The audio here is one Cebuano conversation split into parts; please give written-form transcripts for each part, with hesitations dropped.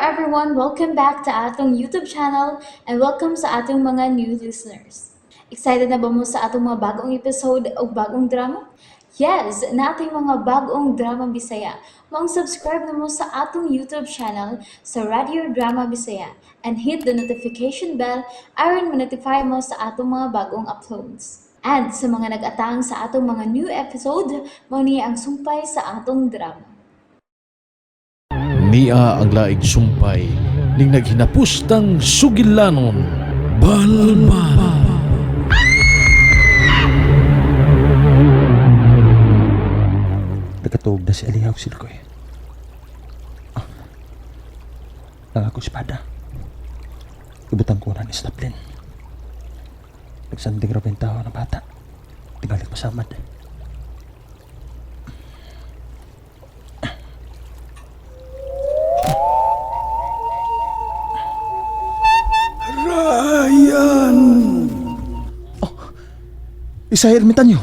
everyone! Welcome back to atong YouTube channel and welcome sa atong mga new listeners. Excited na ba mo sa atong mga bagong episode o bagong drama? Yes, nating mga bagong drama Bisaya. Maong subscribe na mo sa atong YouTube channel sa Radio Drama Bisaya and hit the notification bell aron ma-notify mo sa atong mga bagong uploads. And sa mga nag-atang sa atong mga new episode, mao ni ang sumpay sa atong drama. Nia ang laing sumpay ning naghinapustang sugilanon balbal. Nagkatuog na si Alihaw Silkoy. Ah, ang ako espada. Ibutang ko na ni Staplin. Nagsanding raw yung tao ng bata. Tingalik pasamad. Ryan! Oh, Isa ermitanyo.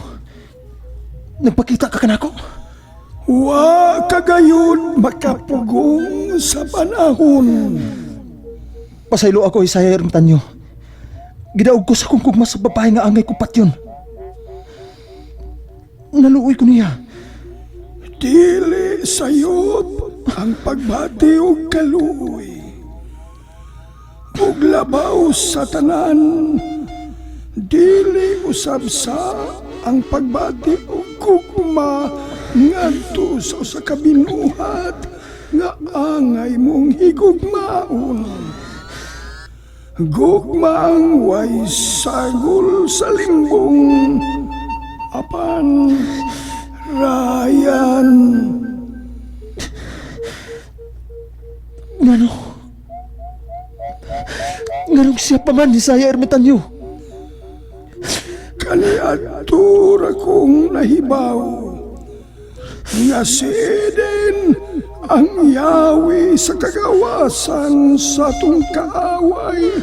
Nagpakita ka kanako. Wa kagayon makapugong sa panahon. Pasaylo ako, Isaya Ermitanyo. Gidaog ko sa kong kugma sa babae nga angay ko patyon. Naluoy ko niya. Dili sayop ang pagbati og kaluoy. Ug labaw sa tanan, dili usab sa ang pagbati og gugma ngadto sa usa ka binuhat nga angay mong higugmaon. Gugma ang way sagol sa limbong apan Ryan. Ngano? Nganong siya pa man, Isaya Ermitanyo? Kaniadto ra kong nahibaw nga si Eden ang yawi sa kagawasan sa atong kaaway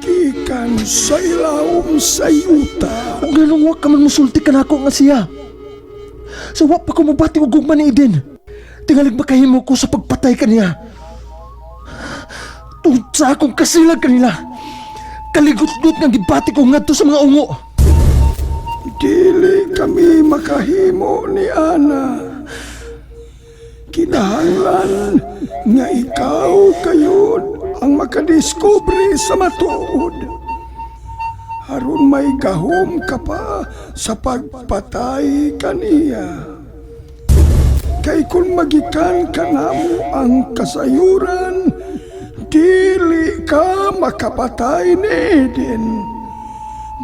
gikan sa ilawom sa yuta. Ug nganong wa ka man musulti kanako nga siya? Sa wa pa ko mabati og gugma ni Eden. Tingalig makahimo ko sa pagpatay kaniya. Tungod sa akong kasilag kanila. Kaligot-got nga gibati ko ngadto sa mga ungo. Dili kami makahimo ni Ana. Kinahanglan nga ikaw kayod ang makadiskubre sa matuod. Aron may gahom ka pa sa pagpatay kaniya. Kay kung magikan kanamo ang kasayuran, dili ka makapatay ni Eden.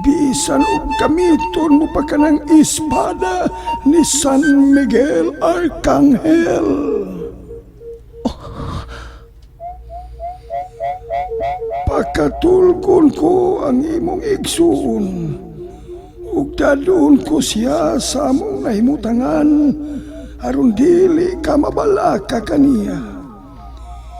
Bisan og gamiton mo pa kanang espada ni San Miguel Arcangel. Pakatulgon ko ang imong igsuon. Ug dadon ko siya sa among nahimutangan aron dili ka mabalaka kaniya.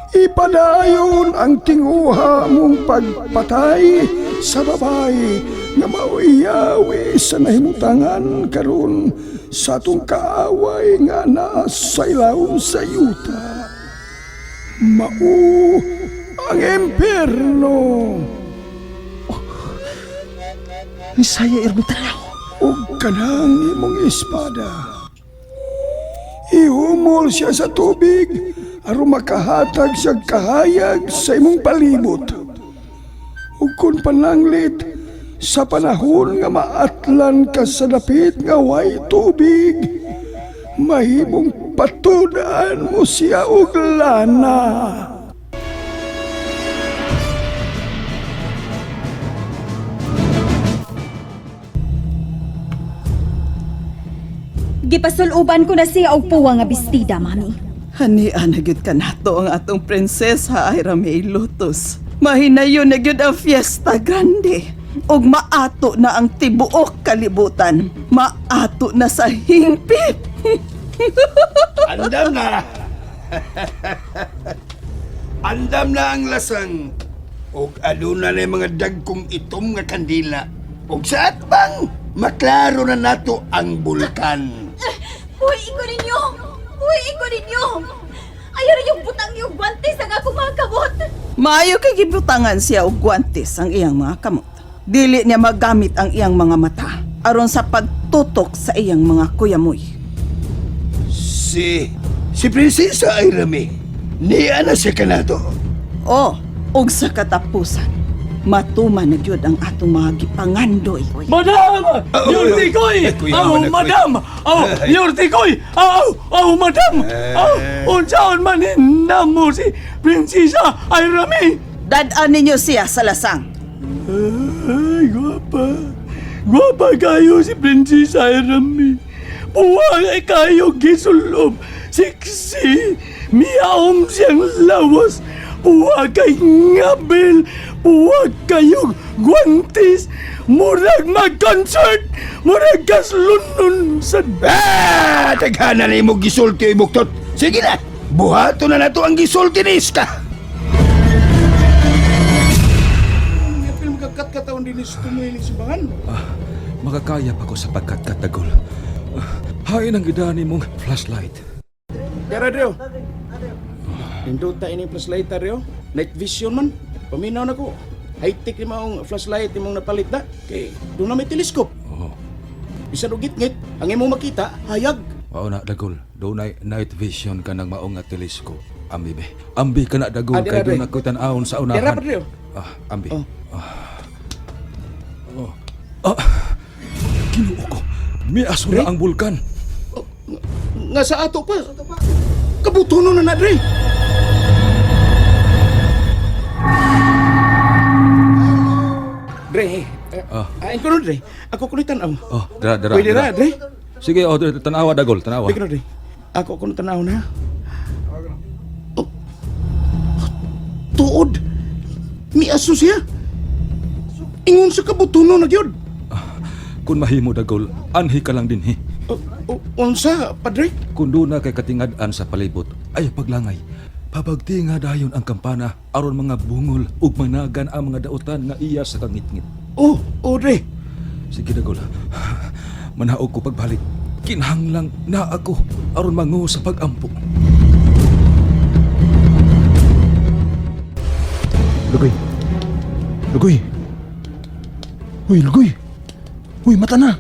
Ipadayon ang tinguha mong pagpatay sa babae nga mauiyawi sa nahimutangan karon sa atong kaaway nga naa sa ilawom sa yuta. Mao ang impierno. Isaya Ermitanyo. Ug kanang imong espada. Ihumol siya sa tubig aron makahatag siya kahayag sa imong palibot. Ug kun pananglit sa panahon nga maatlan ka sa dapit nga way tubig, mahimong patudaan mo siya og lana. Gipasuluban ko na siya og puwa nga bestida, mami. Hanian na gyud kanato ang atong prinsesa ay May Lotus. Mahinayon na gyud ang fiesta grande. Ug maato na ang tibuok kalibutan. Maato na sa hingpit. Andam na! Andam na ang lasang. Og aduna na yung mga dagkong itom nga kandila. Og sa atbang, maklaro na nato ang bulkan. Uy, iko ninyo! Uy, iko ninyo! Ayaw rin yung butang yung guwantes ang akong mga. Maayo kay gibutangan siya og guantes ang iyang mga kamot. Dili niya magamit ang iyang mga mata aron sa pagtutok sa iyang mga kuyamoy. Si Prinsesa Airame, niya na siya kanato. Oh, ug sa katapusan, matuman na gyud ang atong mga gipangandoy. Madam! Oh, Yortikoy! ay, kuya, Oh, man, kuya. madam! Oh, Yortikoy! Oh, oh, madam! Oh, unsaon man namo si Prinsesa Airami? Dad-an ninyo siya sa lasang. Ay, gwapa. Gwapa kayo si Prinsesa Airami. Puwang ay kayo gisulob. Siksi. Miyaom siyang lawas. Puwag kay ngabil. Puwag kayo guantes. Murag mag-concert. Murag kaslunon sa. Ah, taghana na imong gisulti oy buktot. Sige na, buhato na nato ang gisulti ni Iska. Makakaya pa ko sa pagkatkat, Dagol. Hain ang gidani mong flashlight. Tara, Rio. Pinduta ini flashlight, Rio. Night vision man. Paminaw na ko. High-tech ni maong flashlight imong napalit na. Kay doon na may telescope. Oh, Bisan og gitngit, ang imong makita, hayag. mao na, Dagol. Doon ay night vision ka ng maong nga telescope. Ambi be. Ambi ka na, Dagol. Ah, dira, Kay doon dre. ako tan-awon sa unahan. Dira pa, Rio. Ah, ambi. Oh. Ah. Oh. Ah. Ginoo ko. Miaso na ang bulkan. Nga sa ato pa. Kabutuno na na, Dre. Dre, Ah. ah, ko Dre. Ako kuno tan-aw. Oh, dira, dira. Pwede ra, Dre. Sige, oh, dira, tanawa, Dagol. Tanawa. Pwede Dre. Ako kuno tan-aw na. Oh. Tuod. Miaso siya. Ingon sa kabutuno na gyud. Kung mahimo, Dagol, anhi ka lang dinhi. Oh, oh, unsa, padre? Kung doon na kay katingad-an sa palibot, ay paglangay. Pabagti nga dayon ang kampana aron mga bungol ug managan ang mga dautan nga iya sa kangitngit. Oh, oh, Dre. Sige Dagol. Manaog ko pagbalik. Kinahanglang na ako aron mangu sa pagampo. Lugoy. Lugoy. Uy, Lugoy. Uy, mata na.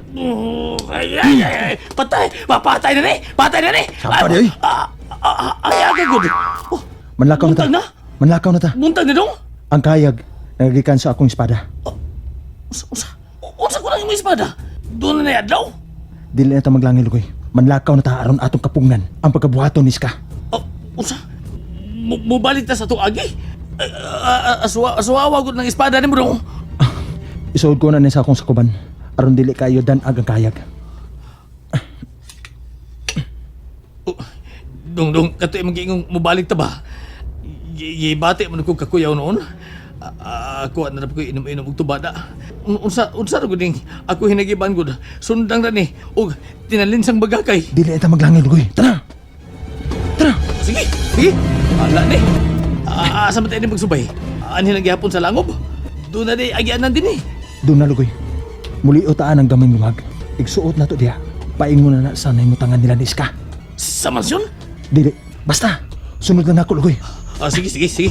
Ay, ay, ay, ay, patay! Mapatay na ni! Patay na ni! Sapa di, oy. Ah, ah, ah, Ay, aga gud. Oh, Manlakaw na ta. Buntag na? Manlakaw na ta. Buntag na dong? Ang kayag, nagagikan sa akong espada. Unsa, unsa, unsa ko lang yung espada? Doon na adlaw? Dili na ta maglangil, Lugoy. Manlakaw na ta aron atong kapugnan ang pagkabuhaton ni Iska. Oh, unsa? Mubalik ta sa tuagi? Aswa, aswawa gud ng espada ni mo dong. Isuod ko na ni sa akong sakuban aron dili kayo dan-ag ang kayag. Oh, Dong, dong, katoy magingong mubalik ta ba? Gibati man ko kakuyaw noon. Ako na ko inom-inom og tubada. Unsa unsa ra gud ning ako hinagiban gud. Sundang ra ni og tinalinsang bagakay. Dili na ta maglangil, Lugoy. Tara. Tara. Sige, sige. Ala ni. Asa man tayo ni magsubay? Anhin ang gihapon sa langob? Doon na di agianan din eh. Doon na, Lugoy. Muli taan ang gamay lungag. Igsuot na to diha. Paingon na na sanay mo tangan nila ni Iska. Sa mansyon? Dili. Basta. Sunod lang ako, Lugoy. Ah, sige, sige, sige.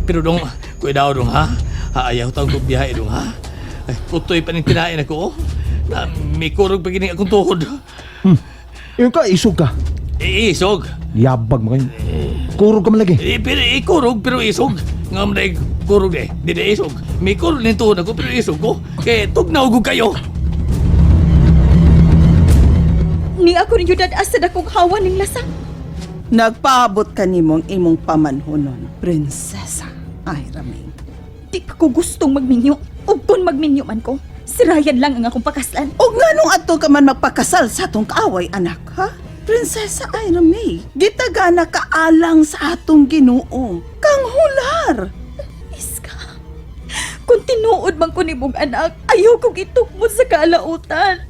Pero dong, kuya daw dong ha. Ha, ayaw taong kong biyahe dong ha. Ay, putoy pa ning tinain ako oh. Na, may kurog pa gining akong tuhod. Yung ka, isog ka. Eh, isog. Yabag mo kayo. Kurog ka man lagi. Eh, pero ikurog, pero isog. Nga mo na kurog eh. Di na isog. May kurog ning tuhod ako, pero isog ko. Kaya tugnaw ko kayo. Ni ako ninyo dad-as sa dakong hawa ning lasang. Nagpaabot ka nimong imong pamanhunon, Prinsesa Aira May. Di pa ko gustong magminyo. Ug kun magminyo man ko, si Ryan lang ang akong pakaslan. Og nganong adto ka man magpakasal sa atong kaaway, anak, ha? Prinsesa Ira May, gitagana kaalang sa atong Ginoo. Kang hular. Iska, kung tinuod man ko ni mong anak, ayaw kong itukmod sa kaalautan.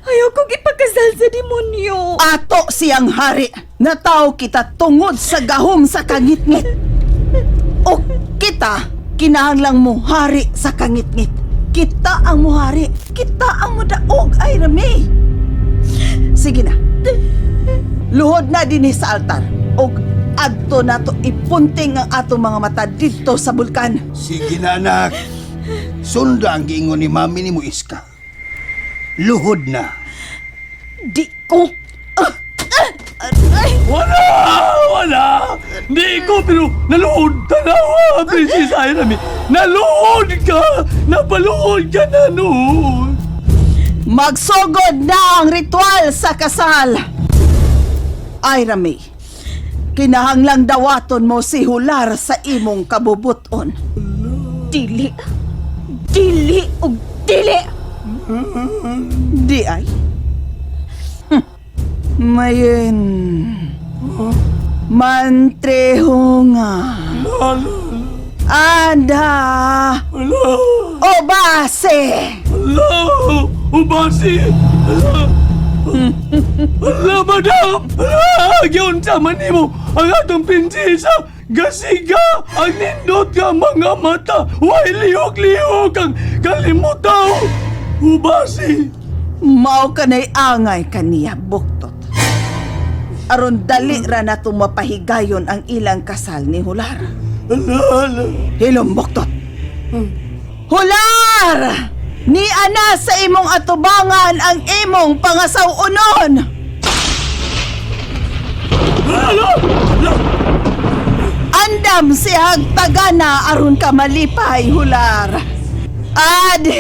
Ayaw kong ipakasal sa demonyo. Ato siyang hari. Nataw kita tungod sa gahom sa kangitngit. O kita, kinahanglang muhari sa kangitngit. Kita ang muhari. Kita ang mudaog, Ira May. Sige na. Luhod na dinhi sa altar. Og Adto nato ipunting ang atong mga mata didto sa bulkan. Sige na anak. Sunda ang giingon ni mami ni mo Iska. Luhod na. Di ko. Aray! Wala! Wala! Di ko, pero naluod tanawa, Princess Ira May. Naluod ka! Napaluod ka na noon! Magsugod na ang ritual sa kasal. Ira May, kinahanglang dawaton mo si Hular sa imong kabubuton. Dili. Dili og dili. Di ay. Mayen. Mantrehunga. Anda. Wala! O base. Wala! Ubasi! Wala! Wala, madam! Wala! Giunsa man nimo ang atong prinsesa! Gasiga! Ang nindot nga mga mata! Way lihok-lihok ang kalimutaw! Ubasi! Mao kanay angay kaniya buktot. Aron dali ra nato mapahigayon ang ilang kasal ni Hular. Wala! Wala! Hilom buktot. Hular! Ni ana sa imong atubangan ang imong pangasaw-unon. Andam si tagana aron ka malipay, Hular. Adherahon!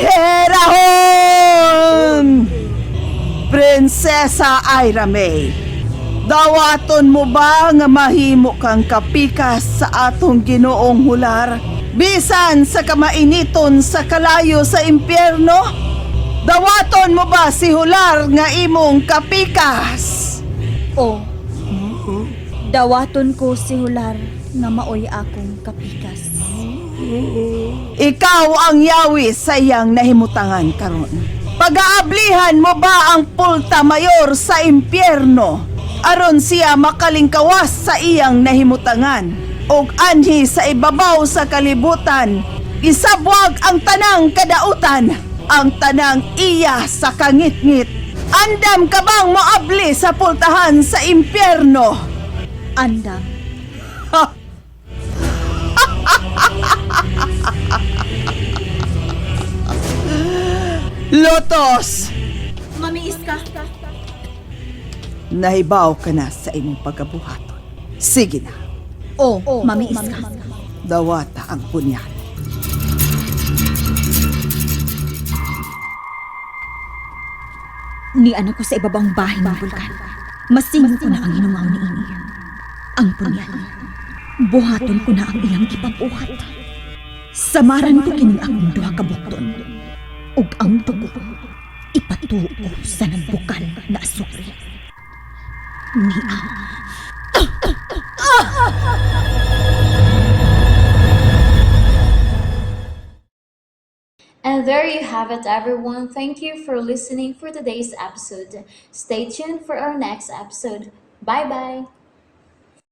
Prinsesa Ira May, dawaton mo ba nga mahimo kang kapikas sa atong ginoong Hular? Bisan sa kamainiton sa kalayo sa impyerno? Dawaton mo ba si Hular nga imong kapikas? O. Dawaton ko si Hular nga maoy akong kapikas. Ikaw ang yawi sa iyang nahimutangan karon. Pag-aablihan mo ba ang pulta mayor sa impyerno? Aron siya makalingkawas sa iyang nahimutangan. Og anhi sa ibabaw sa kalibutan, isabwag ang tanang kadautan, ang tanang iya sa kangitngit. Andam ka bang moabli sa pultahan sa impyerno? Andam. Lotos! Mami Iska. Nahibaw ka na sa imong pagabuhaton. Sige na. O, Mami Iska. Dawata ang punyal. Ni anak ko sa ibabang bahin ng bulkan. Masingo ko na ang hinumaw ni ini. Ang punyal. Buhaton ko na ang iyang gipabuhat. Samaran ko kining akong duha ka bukton. Ug ang dugo ipatuo sa nagbukal na asukre. Niya. And there you have it, everyone. Thank you for listening for today's episode. Stay tuned for our next episode. Bye bye.